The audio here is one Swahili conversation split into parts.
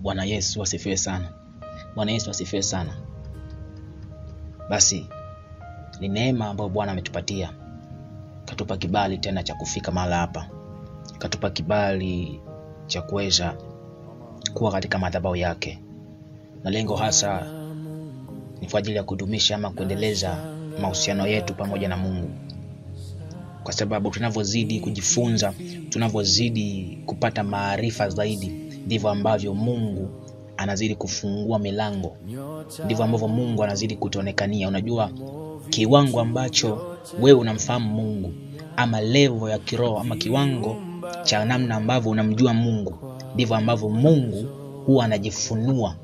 Bwana Yesu asifiwe sana. Bwana Yesu asifiwe sana. Basi ni neema ambayo Bwana ametupatia. Katupa kibali tena cha kufika mahala hapa. Katupa kibali cha kuweza kuwa katika madhabahu yake. Na lengo hasa ni kwa ajili ya kudumisha ama kuendeleza mahusiano yetu pamoja na Mungu. Kwa sababu tunavyozidi kujifunza, tunavyozidi kupata maarifa zaidi, ndivyo ambavyo Mungu anazidi kufungua milango, ndivyo ambavyo Mungu anazidi kutuonekania. Unajua kiwango ambacho wewe unamfahamu Mungu, ama level ya kiroho, ama kiwango cha namna ambavyo unamjua Mungu, ndivyo ambavyo Mungu huwa anajifunua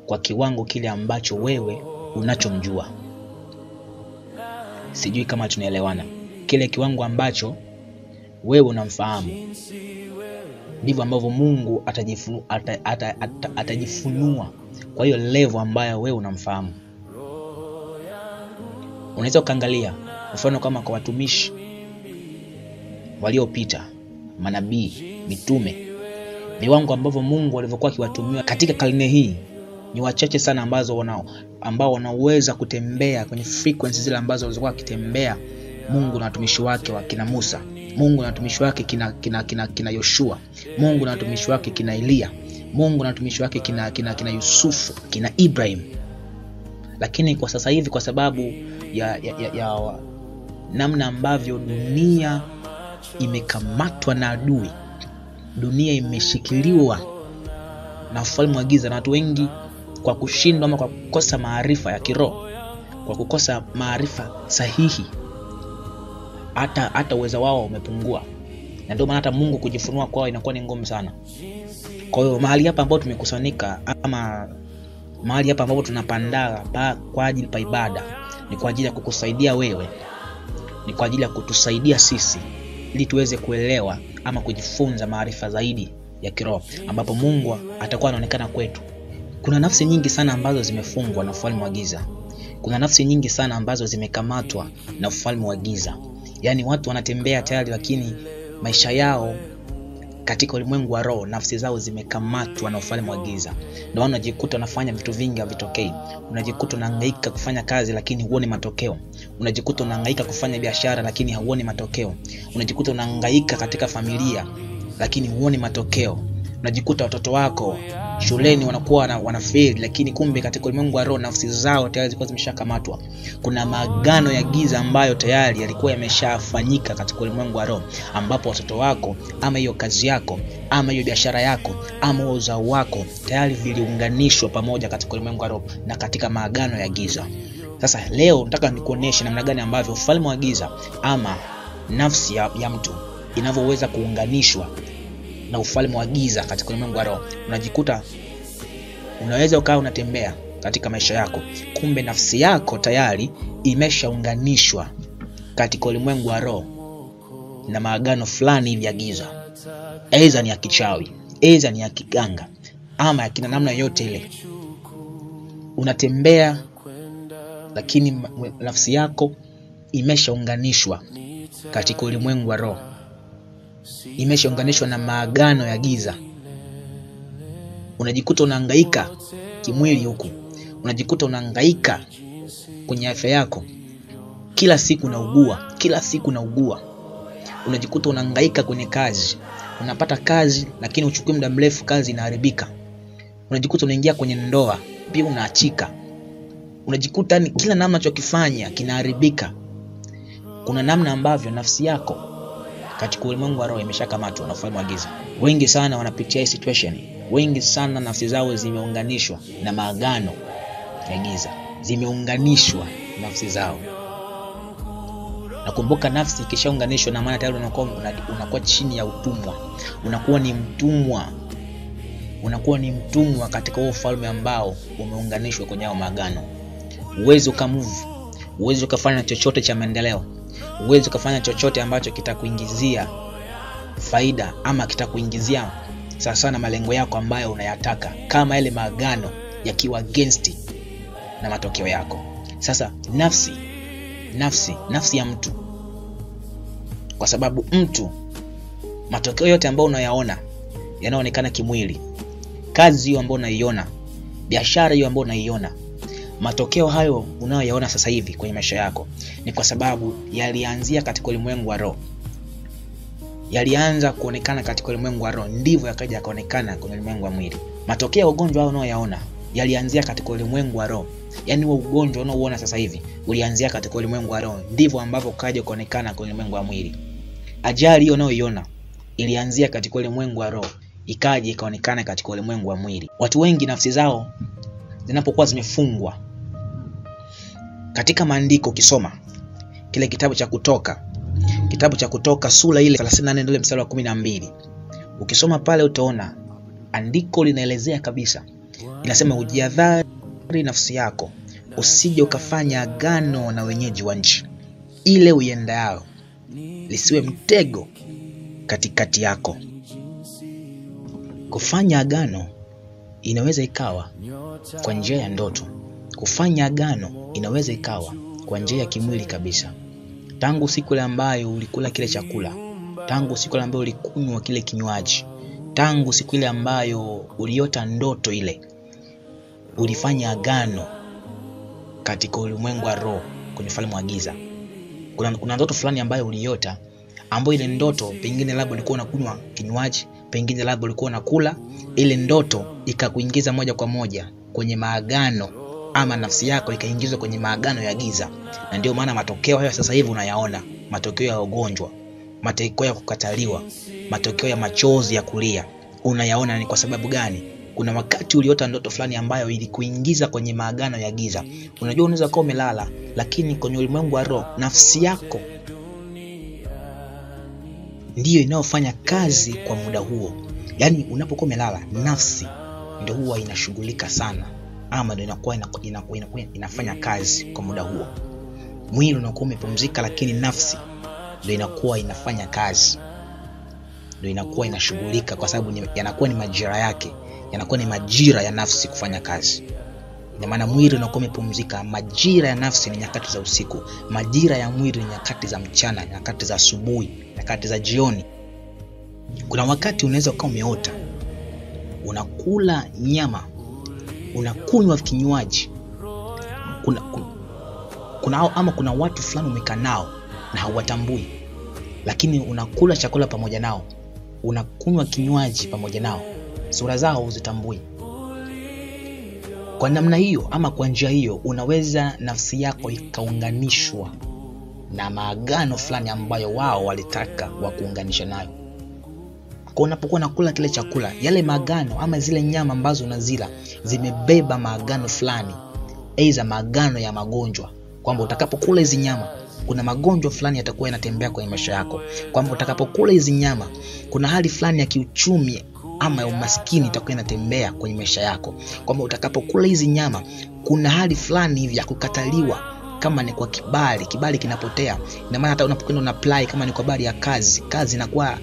kwa kiwango kile ambacho wewe unachomjua. Sijui kama tunaelewana. Kile kiwango ambacho wewe unamfahamu, ndivyo ambavyo Mungu atajifunua kwa hiyo level ambayo wewe unamfahamu. Unaweza ukaangalia mfano kama kwa watumishi waliopita, manabii, mitume, viwango ambavyo Mungu alivyokuwa akiwatumia katika karne hii ni wachache sana ambao wanaweza kutembea kwenye frequency zile ambazo walizokuwa wakitembea Mungu na watumishi wake wa kina Musa, Mungu na watumishi wake kina Yoshua, Mungu na watumishi wake kina Elia, Mungu na watumishi wake kina Yusufu, kina Ibrahim. Lakini kwa sasa hivi, kwa sababu ya namna ambavyo dunia imekamatwa na adui, dunia imeshikiliwa na ufalme wa giza, na watu wengi kwa kushindwa ama kwa kukosa maarifa ya kiroho, kwa kukosa maarifa sahihi, hata uwezo wao umepungua. Na ndio maana hata Mungu kujifunua kwao inakuwa ni ngumu sana. Kwa hiyo mahali hapa ambapo tumekusanyika, ama mahali hapa ambapo tunapanda kwa ajili pa ibada, ni kwa ajili ya kukusaidia wewe, ni kwa ajili ya kutusaidia sisi ili tuweze kuelewa ama kujifunza maarifa zaidi ya kiroho, ambapo Mungu atakuwa anaonekana kwetu. Kuna nafsi nyingi sana ambazo zimefungwa na ufalme wa giza. Kuna nafsi nyingi sana ambazo zimekamatwa na ufalme wa giza. Yaani watu wanatembea tayari, lakini maisha yao katika ulimwengu wa roho, nafsi zao zimekamatwa na ufalme wa giza. Ndio maana unajikuta unafanya vitu vingi havitokei. Unajikuta unahangaika kufanya kazi lakini huoni matokeo. Unajikuta unahangaika kufanya biashara lakini hauoni matokeo. Unajikuta unahangaika katika familia lakini huoni matokeo. Unajikuta watoto wako shuleni wanakuwa wanafeli, lakini kumbe katika ulimwengu wa roho nafsi zao tayari zilikuwa zimeshakamatwa. Kuna maagano ya giza ambayo tayari yalikuwa yameshafanyika katika ulimwengu wa roho, ambapo watoto wako ama hiyo kazi yako ama hiyo biashara yako ama uzao wako tayari viliunganishwa pamoja katika ulimwengu wa roho na katika maagano ya giza. Sasa leo nataka nikuoneshe namna gani ambavyo ufalme wa giza ama nafsi ya mtu inavyoweza kuunganishwa na ufalme wa giza katika ulimwengu wa roho. Unajikuta unaweza ukawa unatembea katika maisha yako, kumbe nafsi yako tayari imeshaunganishwa katika ulimwengu wa roho na maagano fulani ya giza, aidha ni ya kichawi, aidha ni ya kiganga, ama ya kina namna yote ile. Unatembea lakini nafsi yako imeshaunganishwa katika ulimwengu wa roho, imeshaunganishwa na maagano ya giza. Unajikuta unahangaika kimwili huku, unajikuta unahangaika kwenye afya yako, kila siku unaugua, kila siku unaugua. Unajikuta unahangaika kwenye kazi, unapata kazi lakini uchukui muda mrefu kazi inaharibika. Unajikuta unaingia kwenye ndoa pia unaachika. Unajikuta ni kila namna unachokifanya kinaharibika. Kuna namna ambavyo nafsi yako katika ulimwengu wa roho imeshakamatwa na ufalme wa giza. Wengi sana wanapitia hii situation. Wengi sana nafsi zao zimeunganishwa na maagano ya giza. Zimeunganishwa nafsi zao. Nakumbuka nafsi ikishaunganishwa, na maana tayari unakuwa chini ya utumwa. Unakuwa ni mtumwa. Unakuwa ni mtumwa katika huo ufalme ambao umeunganishwa kwenye hayo maagano. Uwezo ukamove, uwezo ukafanya chochote cha maendeleo, uwezo ukafanya chochote ambacho kitakuingizia faida ama kitakuingizia sawa na malengo yako ambayo unayataka, kama yale maagano yakiwa against na matokeo yako. Sasa nafsi ya mtu, kwa sababu mtu matokeo yote ambayo unayaona yanaonekana kimwili, Kazi hiyo ambayo unaiona, biashara hiyo ambayo unaiona, matokeo hayo unayoyaona sasa hivi kwenye maisha yako ni kwa sababu yalianzia katika ulimwengu wa roho. Yalianza kuonekana katika ulimwengu wa roho, ndivyo yakaja yakaonekana kwenye ulimwengu wa mwili. Matokeo ya ugonjwa hao unayoyaona yalianzia katika ulimwengu wa roho. Yaani huo ugonjwa unaouona sasa hivi ulianzia katika ulimwengu wa roho, ndivyo ambavyo kaja kuonekana kwenye ulimwengu wa mwili. Ajali hiyo unayoiona ilianzia katika ulimwengu wa roho, ikaja ikaonekana katika ulimwengu wa mwili. Watu wengi nafsi zao zinapokuwa zimefungwa katika maandiko, ukisoma kile kitabu cha Kutoka, kitabu cha Kutoka sura ile 34 ndio mstari wa 12, ukisoma pale utaona andiko linaelezea kabisa, inasema ujiadhari nafsi yako usije ukafanya agano na wenyeji wa nchi ile uiendayo, lisiwe mtego katikati yako. Kufanya agano inaweza ikawa kwa njia ya ndoto. Kufanya agano inaweza ikawa kwa njia ya kimwili kabisa. Tangu siku ile ambayo ulikula kile chakula, tangu siku ile ambayo ulikunywa kile kinywaji, tangu siku ile ambayo uliota ndoto ile, ulifanya agano katika ulimwengu wa roho, kwenye ufalme wa giza. Kuna ndoto fulani ambayo uliota, ambayo ile ndoto pengine labda ulikuwa unakunywa kinywaji, pengine labda ulikuwa unakula, ile ndoto ikakuingiza moja kwa moja kwenye maagano, ama nafsi yako ikaingizwa kwenye maagano ya giza. Na ndio maana matokeo hayo sasa hivi unayaona, matokeo ya ugonjwa, matokeo ya kukataliwa, matokeo ya machozi ya kulia, unayaona. Ni kwa sababu gani? Kuna wakati uliota ndoto fulani ambayo ilikuingiza kwenye maagano ya giza. Unajua unaweza kuwa umelala, lakini kwenye ulimwengu wa roho nafsi yako ndiyo inayofanya kazi kwa muda huo. Yaani unapokuwa umelala, nafsi ndio huwa inashughulika sana, ama ndio inakuwa inafanya kazi kwa muda huo. Mwili unakuwa umepumzika, lakini nafsi ndio inakuwa inafanya kazi, ndio inakuwa inashughulika, kwa sababu yanakuwa ni majira yake, yanakuwa ni majira ya nafsi kufanya kazi. Ina maana mwili unakuwa umepumzika, majira ya nafsi ni nyakati za usiku, majira ya mwili ni nyakati za mchana, nyakati za asubuhi, nyakati za jioni. Kuna wakati unaweza ukawa umeota unakula nyama, unakunywa kinywaji, kuna watu fulani umekaa nao na hauwatambui, lakini unakula chakula pamoja nao, unakunywa kinywaji pamoja nao, sura zao huzitambui. Kwa namna hiyo ama kwa njia hiyo, unaweza nafsi yako ikaunganishwa na maagano fulani ambayo wao walitaka wakuunganisha nayo. Kwa unapokuwa unakula kile chakula, yale maagano ama zile nyama ambazo unazila zimebeba maagano fulani, aidha maagano ya magonjwa, kwamba utakapokula hizi nyama kuna magonjwa fulani yatakuwa yanatembea kwenye maisha yako, kwamba utakapokula hizi nyama kuna hali fulani ya kiuchumi ama ya umaskini itakuwa inatembea kwenye maisha yako, kwamba utakapokula hizi nyama kuna hali fulani hivi ya kukataliwa, kama ni kwa kibali, kibali kinapotea. Ina maana hata unapokwenda una apply, kama ni kwa habari ya kazi, kazi inakuwa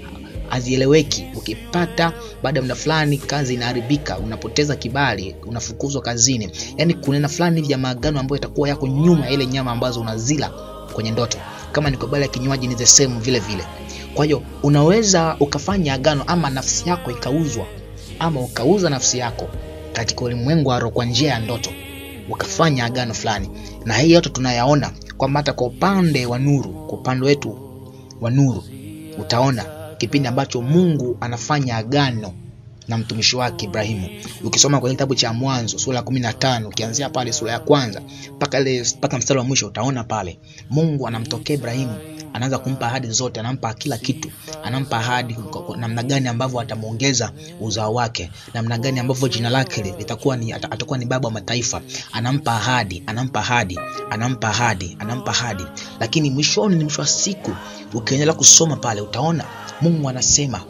hazieleweki. Ukipata baada ya muda fulani kazi inaharibika, unapoteza kibali, unafukuzwa kazini. Yaani kuna aina fulani hivi ya maagano ambayo itakuwa yako nyuma ya ile nyama ambazo unazila kwenye ndoto. Kama ni kwa habari ya kinywaji ni the same vile vile. Kwa hiyo unaweza ukafanya agano ama nafsi yako ikauzwa, ama ukauza nafsi yako katika ulimwengu wa roho kwa njia ya ndoto, ukafanya agano fulani. Na hii yote tunayaona kwamba hata kwa upande wa nuru, kwa upande wetu wa nuru, utaona kipindi ambacho Mungu anafanya agano na mtumishi wake Ibrahimu. Ukisoma kwenye kitabu cha Mwanzo sura ya 15, ukianzia pale sura ya kwanza mpaka mstari wa mwisho, utaona pale Mungu anamtokea Ibrahimu, anaanza kumpa ahadi zote, anampa kila kitu, anampa ahadi namna gani ambavyo atamuongeza uzao wake, namna gani ambavyo jina lake litakuwa ni, atakuwa ni baba wa mataifa. Anampa ahadi, anampa ahadi, anampa ahadi, anampa ahadi. Lakini mwishoni, ni mwisho wa siku, ukiendelea kusoma pale utaona Mungu anasema,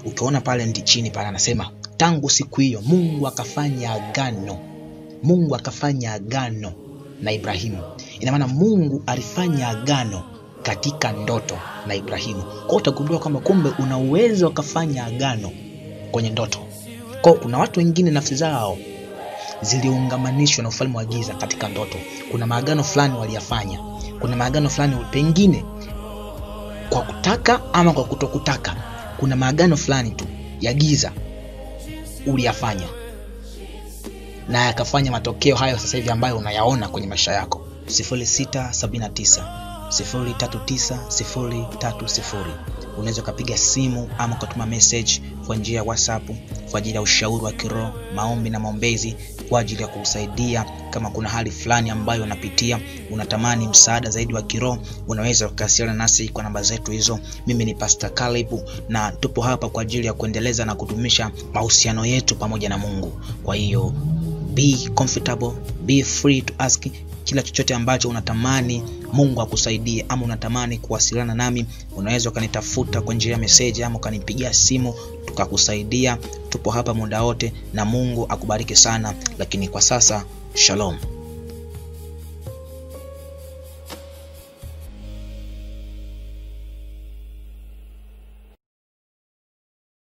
ukiona pale ndi chini pale anasema, tangu siku hiyo Mungu akafanya agano. Mungu akafanya agano na Ibrahimu. Ina maana Mungu alifanya agano katika ndoto na Ibrahimu. Kwa hiyo utagundua kwamba kumbe una uwezo ukafanya agano kwenye ndoto. Kwa hiyo kuna watu wengine nafsi zao ziliungamanishwa na ufalme wa giza katika ndoto. Kuna maagano fulani waliyafanya. Kuna maagano fulani pengine kwa kutaka ama kwa kutokutaka, kuna maagano fulani tu ya giza uliyafanya. na yakafanya matokeo hayo sasa hivi ambayo unayaona kwenye maisha yako. 0679 039 030. Unaweza ukapiga simu ama ukatuma message kwa njia ya WhatsApp kwa ajili ya ushauri wa kiroho, maombi na maombezi kwa ajili ya kukusaidia kama kuna hali fulani ambayo unapitia, unatamani msaada zaidi wa kiroho, unaweza ukawasiliana nasi kwa namba zetu hizo. Mimi ni Pastor Caleb na tupo hapa kwa ajili ya kuendeleza na kudumisha mahusiano yetu pamoja na Mungu. Kwa hiyo be comfortable, be free to ask kila chochote ambacho unatamani Mungu akusaidie ama unatamani kuwasiliana nami, unaweza ukanitafuta kwa njia ya message ama ukanipigia simu tukakusaidia. Tupo hapa muda wote na Mungu akubariki sana, lakini kwa sasa, shalom.